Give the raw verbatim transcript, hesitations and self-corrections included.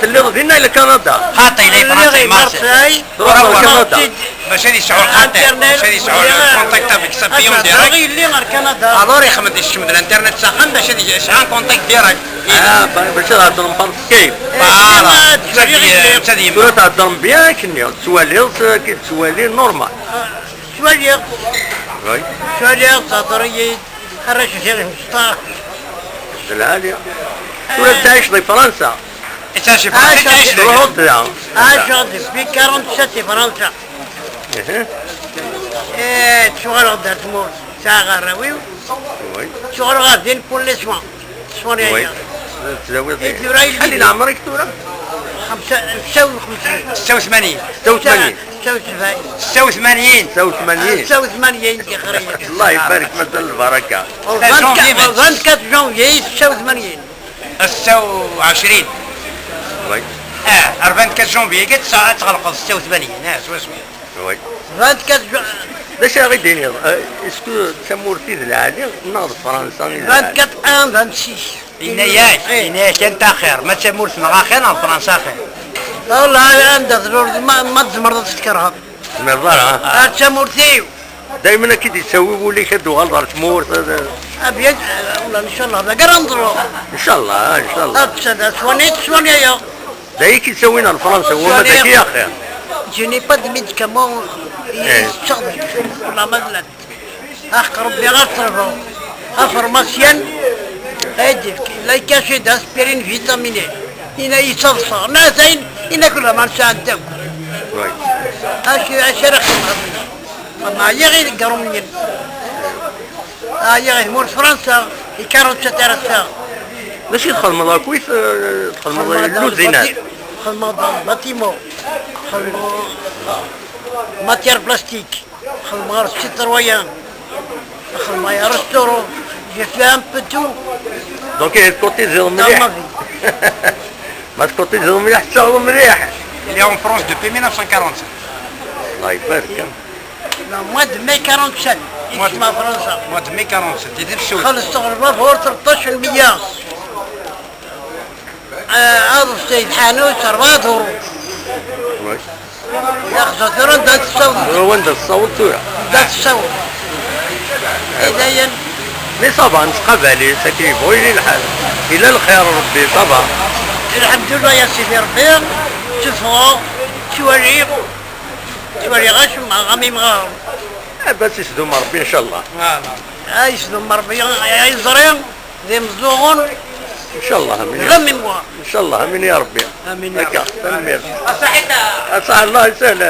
Telliḍ dinna i Kanada? Xaṭi, la, Fransa, Marseille. Truḥeḍ ɣer Kanada? Bac ad yesɛu lxaṭi, bac ad yesɛu le contact avec sa fille en direct. Alors, ixdem-d, yekcem-d l'internet s axxam bac ad yesɛu un contact direct. Ah, ba-, bac ad heddren par Skype. Voilà. Tura theddrem bien akken, tettwaliḍ, tettwali normal. Ttwaliɣ. Oui. Ttwaliɣ, tehder-iyi-d, arrac-nni d imecṭaḥ. D lɛali. Tura tettɛiceḍ di Fransa? Tettɛic di Fransa, tettɛic di Truḥeḍ da? Ɛaceɣ depuis quarante-sept di Fransa. Ih. Eh, ttuɣaleɣ-d ar tmurt, sɛiɣ arraw-iw. Oui. Ttuɣaleɣ ar din pour les soins. Ṣṣwani-agi. Tettdawiḍ. Acḥal i leɛmer-ik tura? Xemsa, setta u xemsin. Setta u tmanyin. Setta u tmanyin. Setta u sebɛin. Setta u tmanyin. Setta u tmanyin. Setta u tmanyin, tixer-iyi. Allah ibarek, mazal lbaraka. Vingt-quatre janvier, setta u tmanyin. Setta u ɛecrin. Oui. Ah, ar vingt-quatre janvier, ad tɣelqeḍ setta u tmanyin, ah, swaswa. Oui. Vingt-quatre janvier. D acu ara ɣ-d-tiniḍ? Euh, est-ce que d tamurt i d lɛali neɣ d Fransa i d lɛali? Vingt-quatre un, vingt-six. Yenna-yak, yenna-yak anta axir, ma d tamurt-nneɣ axir neɣ d Fransa axir? Wallah, anda tlul, ma, ma tzemreḍ ad tt-tkerheḍ. Tzemreḍ ara, ha? Ah, d tamurt-iw. Daymen ad k-id-yettawi wul-ik ad d-tuɣaleḍ ɣer tmurt, ad... Ah, bien, wallah, ncallah, d agar ad neḍru. Ncallah, ncallah. Ad tt-, d aswani, d aswani-aya. D ay k-yettawin ɣer Fransa, wama d aki axir. Je n'ai pas de médicaments, eh, yesseɣ deg la madeleine. Aḥeq Rebbi ɣer ṭṭerfa. Afermasyan ay d-yefk, la caché d'aspirine vitaminé. Ina yettaḍsa, natayn, ina kul ma nesɛedda akk. Oui. Acu, acu ara xedmeɣ? Ma ɛyiɣ i deg rumyen. Ɛyiɣ i tmurt Fransa, i karusa tarasa. D acu i txedmeḍ akkit, eh, txedmeḍ lluzinat? Xedmeɣ dans le bâtiment. Xedmeɣ matière plastique. Xedmeɣ ɣer Citroën. Xedmeɣ ɣer restaurant. J'ai fait un peu tout. Donc, eh, tcotiziḍ mliḥ. Dans ma vie. Ma tcotiziḍ mliḥ, tettaɣeḍ mliḥ. Il est en France depuis mille neuf cent quarante-sept. Allah ibarek. Le mois de mai quarante-sept, mois de, yekcem ɣer Fransa. Mois de mai quarante-sept, i d tefsut. Xelṣeɣ lbabur tleṭṭac n lmeyya. Ah, aḍebsi n tḥanut, rebɛa duṛu. Oui. Yaxẓa tura anda tessaweḍ. Tura wanda tessaweḍ tura? Anda tessaweḍ. I dayen. Mais ça va, nettqabal-it, akken yebɣu yili lḥal. Yella lxir, Rebbi, ça va. Lḥemdullah, ya Sidi Rebbi, tteffɣeɣ, ttwaliɣ, ttwaliɣ acemma, am imɣaren. Eh, bas isdum Rebbi, ncallah. Voilà. Ah, isdum Rebbi, ay ẓri. D imeẓẓuɣen. Ncallah, amin. D la mémoire. Ncallah, amin ya Rebbi. Amin ya Rebbi. Akka, tanemmirt. Aṣaḥ, Allah yesahel.